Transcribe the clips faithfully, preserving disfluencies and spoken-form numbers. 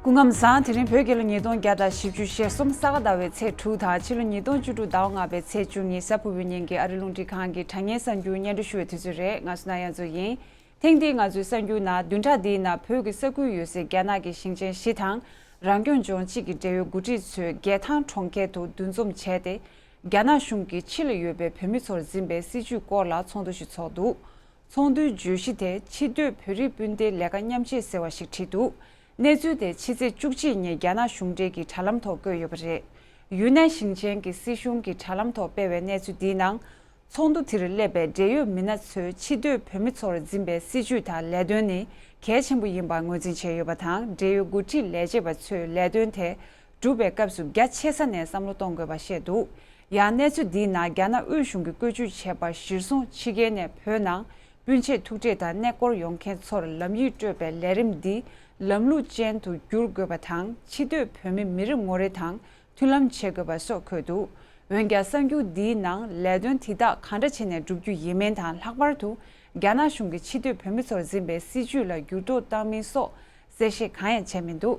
སྐུ་ཁམས་བཟང་། དེ་རིང་བོད་རྒྱལ་ལོ་ཉིས་སྟོང་བརྒྱ་དང་བཞི་བཅུ་ཞེ་གསུམ་ས་ག་ཟླ་བའི་ཚེས་དྲུག་དང་ཕྱི་ལོ་ཉིས་སྟོང་བཅུ་དྲུག་ཟླ་བ་ལྔ་པའི་ཚེས་བཅུ་གཉིས། གཟའ་ཕུར་བུའི་ཉིན་གྱི་ཨ་རི་རླུང་འཕྲིན་ཁང་གི་དྲ་བརྙན་གསར་འགྱུར་སྙན་སྒྲོན་ཞུ་བའི་དུས་ཚོད་རེད། ང་སུ་ན་ཡ་མཚོ་ཡིན། ཐེངས་འདིའི་ང་ཚོའི་གསར་འགྱུར་ནང་བདུན་ཕྲག་འདིའི་ནང་བོད་ཀྱི་ས་ཁུལ་ཡོད་སའི་རྒྱ་ནག་གི་ཞིང་ཆེན་བཞི་དང་རང་སྐྱོང་ལྗོངས་གཅིག་གི་འབྲེལ་ཡོད་འགོ་ཁྲིད་ཚོས་རྒྱལ་ཐང་གྲོང་ཁྱེར་དུ་འདུ་འཛོམས་བྱས་ཏེ། རྒྱ་ནག་གཞུང་གིས་ཕྱི་ལ་ཡོད་པའི་བོད་མི་ཚོར་འཛིན་པའི་སྲིད་བྱུས་སྐོར་ལ་ཚོགས་འདུ་ཞིག་ཚོགས་འདུག་ཚོགས་འདུའི་བརྗོད་གཞི་དེ་ཕྱི་སྡོད་བོད་རིགས་སྤུན་ཟླའི་ལས་ཀ་མཉམ་བྱེད་ཟེར་བ་ཞིག་བྲིས་འདུག་གནས་ཚུལ་དེ་ཕྱི་ཚེས་བཅུ་གཅིག་ཉིན་རྒྱ་ནག་གཞུང་འབྲེལ་གྱི་དྲ་ལམ་ཐོག་བཀོད་ཡོད་པ་རེད། ཡུན་ནན་ཞིང་ཆེན་གྱི་སྲིད་གཞུང་གི་དྲ་ལམ་ཐོག་སྤེལ་བའི་གནས་ཚུལ་འདིའི་ནང་། ཚོགས་འདུ་དེར་སླེབས་པའི་འབྲེལ་ཡོད་མི་སྣ་ཚོས་ཕྱི་སྡོད་བོད་མི་ཚོར་འཛིན་པའི་སྲིད་བྱུས་དང་ལས་དོན་ནི་གལ་ཆེན་པོ་ཡིན་པ་ངོས་འཛིན་བྱས་ཡོད་པ་དང་། འབྲེལ་ཡོད་འགོ་ཁྲིད་ལས་བྱེད་པ་ཚོས་ལས་དོན་དེ་སྒྲུབ་པའི་སྐབས་སུ་རྒྱ་ཆེ་ས་ནས་བསམ་བློ་གཏོང་དགོས་པ་བཤད་འདུག་ཡང་གནས་ཚུལ་འདིའི་ནང་རྒྱ་ནག་དབུས་གཞུང་གིས་བཀོད་ཇུས་བྱས་པ་གཞིར་བཟུང་ཕྱི་རྒྱལ་ནས་བོད་ནང་སྤུན་མཆེད་ཐུག་འཕྲད་དང་གནས་སྐོར་ཡོང་མཁན་ཚོར་ལམ་ཡིག་སྤྲོད་པའི་ལས་རིམ་འདི་ལམ་ལུགས་ཅན་དུ་བསྒྱུར་དགོས་པ་དང་། ཕྱི་སྡོད་བོད་མི་མི་རེ་ངོ་རེ་དང་མཐུན་ལམ་བྱེད་དགོས་པ་སོགས་འཁོད་འདུག་འོན་ཀྱང་གསར་འགྱུར་འདིའི་ནང་ལས་དོན་དེ་དག་གང་འདྲ་བྱས་ནས་བསྒྲུབ་རྒྱུ་ཡིན་མིན་དང་། ལྷག་པར་དུ་རྒྱ་ནག་གཞུང་གིས་ཕྱི་སྡོད་བོད་མི་ཚོར་འཛིན་པའི་སྲིད་བྱུས་ལ་འགྱུར་ལྡོག་བཏང་མིན་སོགས་གསལ་བཤད་གང་ཡང་བྱས་མི་འདུག་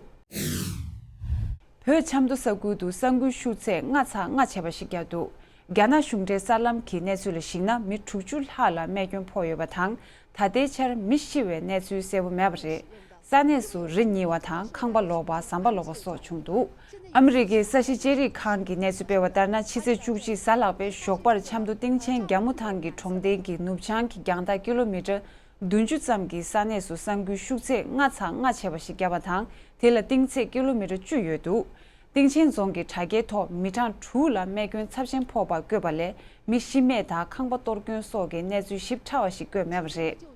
བོད་ཆབ་མདོ་ས་ཁུལ་དུ་ས་འགུལ་ཤུགས་ཚད་ལྔ་ཚེག་ལྔ་བྱས་པ་ཞིག་བརྒྱབ་འདུག་རྒྱ་ནག་གཞུང་འབྲེལ་གསར་ལམ་གྱི་གནས་ཚུལ་ལ་གཞིགས་ན། མི་དྲུག་ཅུ་ལྷག་ལ་རྨས་སྐྱོན་ཕོག་ཡོད་པ་དང་། ད་ལྟའི་ཆར་མི་ཤི་བའི་གནས་ཚུལ་གསལ་པོ་མེད་པ་རེད། ས་གནས་སུ་རི་ཉིལ་བ་དང་ཁང་པ་ལོག་པ། ཟམ་པ་ལོག་པ་སོགས་བྱུང་འདུག་ཨ་མི་རི་ཀའི་ས་གཞི་ལྕགས་རིགས་ཁང་གི་གནས་ཚུལ་སྤེལ་བ་ལྟར་ན། ཕྱི་ཚེས་བཅུ་གཅིག་གཟའ་ལྷག་པའི་ཞོགས་པར་ཆབ་མདོ་སྟེང་ཆེན་རྒྱ་མོ་ཐང་གི་གྲོང་རྡལ་གྱི་ནུབ་བྱང་གི་རྒྱང་ཐག་ཀི་ལོ་མི་ཊར་བདུན་ཅུ་ཙམ་གྱི་ས་གནས་སུ་ས་འགུལ་ཤུགས་ཚད་ལྔ་ཚེག་ལྔ་བྱས་པ་ཞིག་བརྒྱབ་པ་དང་། དེ་ལ་གཏིང་ཚད་ཀི་ལོ་མི་ཊར་བཅུ་ཡོད་འདུག་སྟེང་ཆེན་རྫོང་གི་དྲ་རྒྱའི་ཐོག་མི་གྲངས་དྲུག་ལ་རྨས་སྐྱོན་ཚབས་ཆེན་ཕོག་པ་བཀོད་པ་ལས། མི་ཤི་རྨས་དང་ཁང་པ་གཏོར་སྐྱོན་སོགས་ཀྱི་གནས་ཚུལ་ཞིབ་ཕྲ་བ་ཞིག་བཀོད་མེད་པ་རེད།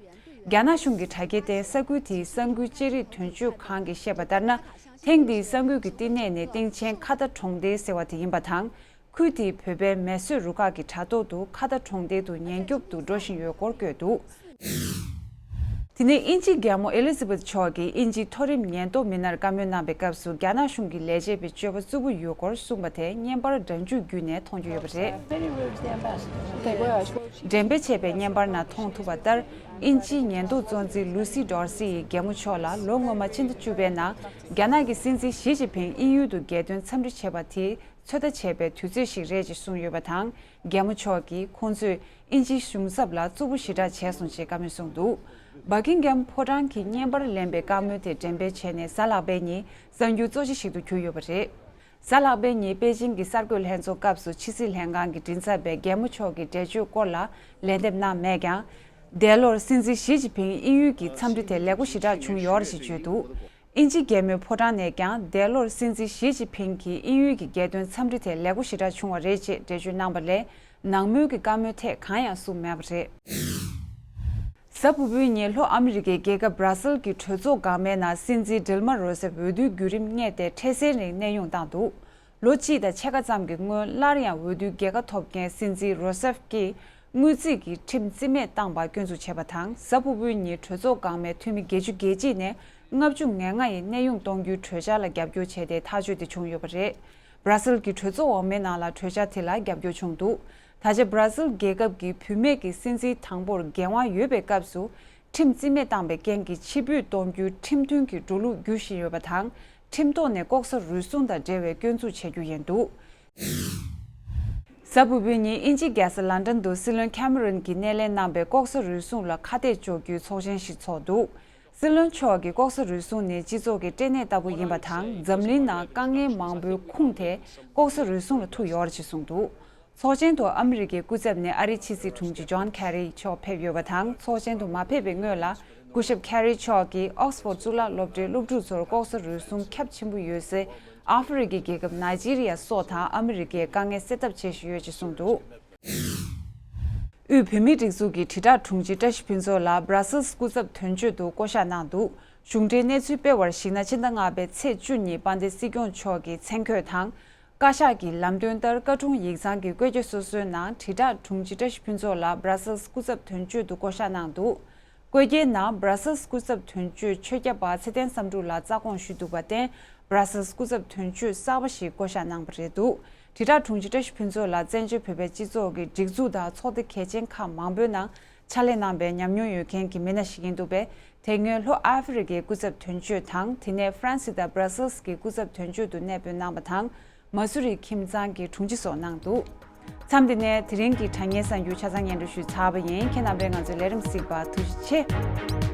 རྒྱ་ནག་གཞུང་གི་དྲ་རྒྱའི་སྟེང་ས་ཁུལ་དེའི་ས་འགུལ་ལྕགས་རིགས་དོན་གཅོད་ཁང་གིས་བཤད་པ་ལྟར་ན། ཐེངས་འདིའི་ས་འགུལ་གྱི་བསྟི་གནས་ནི་སྟེང་ཆེན་ཁ་ཏ་གྲོང་རྡལ་ཟེར་བ་དེ་ཡིན་པ་དང་། ཁུལ་དེའི་བོད་པའི་མེ་གསོད་རུ་ཁག་གི་དྲ་ཐོག་ཏུ་ཁ་ཏ་གྲོང་རྡལ་དུ་ཉེན་སྐྱོབ་ཏུ་འགྲོ་བཞིན་ཡོད་སྐོར་བཀོད་འདུག་དེ་ནས་དབྱིན་ཇིའི་རྒྱལ་མོ་ཨེ་ལི་ཛི་བེད་མཆོག་གིས་དབྱིན་ཇིའི་མཐོ་རིམ་ཉེན་རྟོག་མི་སྣར་བཀའ་མོལ་གནང་པའི་སྐབས་སུ། རྒྱ་ནག་གཞུང་གི་ལས་བྱེད་པའི་སྤྱོད་པ་རྩུབ་པོ་ཡོད་སྐོར་གསུངས་པ་དེ་བརྙན་པར་སྒྲ་འཇུག་བརྒྱུད་ནས་མཐོང་རྒྱུ་ཡོད་པ་རེད། འགྲེམས་སྤེལ་བྱས་པའི་བརྙན་པར་ནང་མཐོང་ཐུབ་པ་ལྟར། དབྱིན་ཇིའི་ཉེན་རྟོག་གཙོ་འཛིན་ལུ་སི་ཌོར་སི་ཡིས་རྒྱལ་མོ་མཆོག་ལ་ལོ་སྔོན་མ་ཕྱི་ཟླ་བཅུ་པའི་ནང་རྒྱ་ནག་གི་སྲིད་འཛིན་ཞི་ཅིན་ཕིང་དབྱིན་ཡུལ་དུ་རྒྱལ་དོན་འཚམས་འདྲི་བྱས་པ་དེ་ཚོད་ལྟ་བྱས་པའི་དུས་ཚོད་ཞིག་རེད་ཅེས་གསུངས་ཡོད་པ་དང་། རྒྱལ་མོ་མཆོག་གིས་ཁོང་ཚོས་དབྱིན་ཇིའི་གཞུང་ཚབ་ལ་རྩུབ་པོ་ཞེ་དྲག་བྱས་སོང་ཅེས་བཀའ་མོལ་གསུངས་འདུག་བྷ་ཀིང་གྷམ་ཕོ་བྲང་གིས་བརྙན་པར་ལེན་པའི་བཀའ་མོལ་དེ་འགྲེམས་སྤེལ་བྱས་ནས་གཟའ་ལྷག་པའི་ཉིན་གསར་འགྱུར་གཙོ་ཆེ་ཞིག་ཏུ་གྱུར་ཡོད་པ་རེད། གཟའ་ལྷག་པའི་ཉིན་པེ་ཅིང་གི་གསར་འགོད་ལྷན་ཚོགས་སྐབས་སུ་ཕྱི་སྲིད་ལྷན་ཁང་གི་མགྲིན་ཚབ་པས་རྒྱལ་མོ་མཆོག་གི་འགྲེལ་བརྗོད་སྐོར་ལ་ལན་འདེབས་གནང་མེད་ཀྱང་། འདས་ལོར་སྲིད་འཛིན་ཞི་ཅིན་ཕིང་དབྱིན་ཡུལ་གྱི་འཚམས་འདྲི་དེ་ལེགས་པོ་ཞེ་དྲག་བྱུང་ཡོད་རེད་ཅེས་བརྗོད་འདུག་དབྱིན་ཇི་རྒྱལ་མོའི་ཕོ་བྲང་ནས་ཀྱང་འདས་ལོར་སྲིད་འཛིན་ཞི་ཅིན་ཕིང་གིས་དབྱིན་ཡུལ་གྱི་རྒྱལ་དོན་འཚམས་འདྲི་དེ་ལེགས་པོ་ཞེ་དྲག་བྱུང་བ་རེད་ཅེས་འགྲེལ་བརྗོད་གནང་བ་ལས། ནང་མོལ་གྱི་བཀའ་མོལ་ཐད་གང་ཡང་གསུངས་མེད་པ་རེད། གཟའ་ཕུར་བུའི་ཉིན་ལྷོ་ཨ་མི་རི་ཀའི་རྒྱལ་ཁབ་བྷ་ར་སིལ་གྱི་གྲོས་ཚོགས་འགག་མའི་ནང་སྲིད་འཛིན་ཌིལ་མ་རོ་སེབ་འོས་བསྡུའི་བརྒྱུད་རིམ་བསྙད་དེ་འཕྲལ་སེལ་རིང་གནས་དབྱུང་བཏང་འདུག་ལོ་གཅིག་དང་ཕྱེད་ཀ་ཙམ་གྱི་སྔོན་སླར་ཡང་འོས་བསྡུའི་རྒྱལ་ཁ་ཐོབ་མཁན་སྲིད་འཛིན་རོ་སེབ་ཀྱིས་དངུལ་རྩིས་ཀྱི་ཁྲིམས་རྩིས་མེད་བཏང་པར་སྐྱོན་འཛུགས་བྱས་པ་དང་། གཟའ་ཕུར་བུའི་ཉིན་གྲོས་ཚོགས་འགག་མའི་འཐུས་མི་བརྒྱད་ཅུ་གྱ་གཅིག་ནས་ལྔ་བཅུ་ང་ལྔ་ཡིས་གནས་དབྱུང་གཏོང་རྒྱུའི་གྲོས་འཆར་ལ་རྒྱབ་སྐྱོར་བྱས་ཏེ་ཐག་གཅོད་དེ་བྱུང་ཡོད་པ་རེད། བྷ་ར་སིལ་གྱི་གྲོས་ཚོགས་འོག་མའི་ནང་ལ་གྲོས་འཆར་དེ་ལ་རྒྱབ་སྐྱོར་བྱུང་འདུག་ད་ཆ་བྷ་ར་སིལ་རྒྱལ་ཁབ་ཀྱི་བུད་མེད་ཀྱི་སྲིད་འཛིན་དང་པོར་འགན་དབང་ཡོད་པའི་སྐབས་སུ། ཁྲིམས་རྩིས་མེད་བཏང་པའི་རྐྱེན་གྱིས་ཕྱིར་འབུད་གཏོང་རྒྱུའི་ཁྲིམས་མཐུན་གྱི་འགྲོ་ལུགས་བརྒྱུད་བཞིན་ཡོད་པ་དང་། ཁྲིམས་ཐོག་ནས་ལྐོག་ཟ་རུལ་སུངས་དང་འབྲེལ་བའི་སྐྱོན་འཛུགས་བྱེད་རྒྱུ་ཡིན་འདུག་གཟའ་ཕུར་བུའི་ཉིན་དབྱིན་ཇིའི་རྒྱལ་ས་ལན་ཌན་དུ་སྲིད་བློན་ཁེ་མ་རོན་གྱིས་སྣེ་ལེན་གནང་པའི་ལྐོག་ཟ་རུལ་སུངས་ལ་ཁ་གཏད་གཅོག་རྒྱུའི་ཚོགས་ཆེན་ཞིག་ཚོགས་འདུག་སྲིད་བློན་མཆོག་གིས་ལྐོག་ཟ་རུལ་སུངས་ནི་སྤྱི་ཚོགས་ཀྱི་སྐྲན་ནད་ལྟ་བུ་ཡིན་པ་དང་། འཛམ་གླིང་ནང་དཀའ་ངལ་མང་པོའི་ཁུངས་དེ་ལྐོག་ཟ་རུལ་སུངས་ལ་ཐུག་ཡོད་རེད་ཅེས་གསུངས་འདུག་ཚོགས་ཆེན་དུ་ཨ་མི་རི་ཀའི་སྐུ་ཚབ་ནས་ཨ་རིའི་ཕྱི་སྲིད་དྲུང་ཆེ་ཇོན་ཁེ་རི་མཆོག་ཕེབས་ཡོད་པ་དང་། ཚོགས་ཆེན་དུ་མ་ཕེབས་པའི་སྔོན་ལ། སྐུ་ཞབས་ཁེ་རི་མཆོག་གིས་ཨོག་སི་ཕོར་གཙུག་ལག་སློབ་གྲྭའི་སློབ་ཕྲུག་ཚོར་ལྐོག་ཟ་རུལ་སུངས་ཁྱབ་ཆེན་པོ་ཡོད་སའི་ཨ་ཧྥེ་རི་ཁའི་རྒྱལ་ཁབ་ནཱི་ཇི་རི་ཡ་སོགས་དང་ཨ་མི་རི་ཀས་དཀའ་ངལ་སེལ་ཐབས་བྱེད་བཞིན་ཡོད་ཅེས་གསུངས་འདུག་དབུས་བོད་མིའི་སྒྲིག་འཛུགས་ཀྱི་དྲིལ་བསྒྲགས་དྲུང་ཆེ་བཀྲ་ཤིས་ཕུན་ཚོགས་ལགས་བྷ་ར་སིལ་སྐུ་ཚབ་དོན་གཅོད་དུ་བསྐོ་གཞག་གནང་འདུག་གཞུང་འབྲེལ་གནས་ཚུལ་སྤེལ་བར་གཞིགས་ན། ཕྱི་ཟླ་ལྔ་པའི་ཚེས་བཅུ་ཉིན་དཔལ་ལྡན་སྲིད་སྐྱོང་མཆོག་གི་མཚན་འཁོད་དང་། བཀའ་ཤག་གི་ལམ་སྟོན་ལྟར་བཀའ་དྲུང་ཡིག་ཚང་གི་བཀོད་རྒྱ་སོ་སོའི་ནང་དྲིལ་བསྒྲགས་དྲུང་ཆེ་བཀྲ་ཤིས་ཕུན་ཚོགས་ལགས་བྷ་ར་སིལ་སྐུ་ཚབ་དོན་གཅོད་དུ་བསྐོ་གཞག་གནང་འདུག་བཀོད་རྒྱའི་ནང་བྷ་ར་སིལ་སྐུ་ཚབ་དོན་གཅོད་ཆོས་སྐྱབས་པ་ཚེ་བརྟན་བསམ་གྲུབ་ལགས་རྩ་དགོངས་ཞུས་འདུག་པར་བརྟེན། བྷ་ར་སིལ་སྐུ་ཚབ་དོན་གཅོད་གསར་པ་ཞིག་བསྐོ་གཞག་གནང་བ་རེད་འདུག་དྲིལ་བསྒྲགས་དྲུང་ཆེ་བཀྲ་ཤིས་ཕུན་ཚོགས་ལགས་བཙན་བྱོལ་བོད་པའི་སྤྱི་ཚོགས་ཀྱི་སྒྲིག་འཛུགས་དང་ཚོགས་སྡེ་གལ་ཆེན་ཁག་མང་པོའི་ནང་ཕྱག་ལས་གནང་པའི་ཉམས་མྱོང་ཡོད་མཁན་གྱི་མི་སྣ་ཞིག་ཡིན་འདུག་པས། དེ་སྔོན་ལྷོ་ཨ་ཧྥེ་རི་ཁའི་སྐུ་ཚབ་དོན་གཅོད་དང་། དེ་ནས་ཧྥ་རན་སི་དང་སྦྲ་སེལ་སི་གི་སྐུ་ཚབ་དོན་གཅོད་དུ་གནས་སྤོས་གནང་བ་དང་། མ་སུ་རི་ཁྱིམ་ཚང་གི་དྲུང་ཆེ་སོགས་གནང་འདུག་མཚམས་འདི་ནས་དེ་རིང་གི་དྲ་བརྙན་གསར་འགྱུར་ཆ་ཚང་སྙན་སྒྲོན་ཞུས་ཚར་བ་ཡིན། ཁྱེད་རྣམ་པས་ང་ཚོའི་ལས་རིམ་གཟིགས་པར་ཐུགས་རྗེ་ཆེ།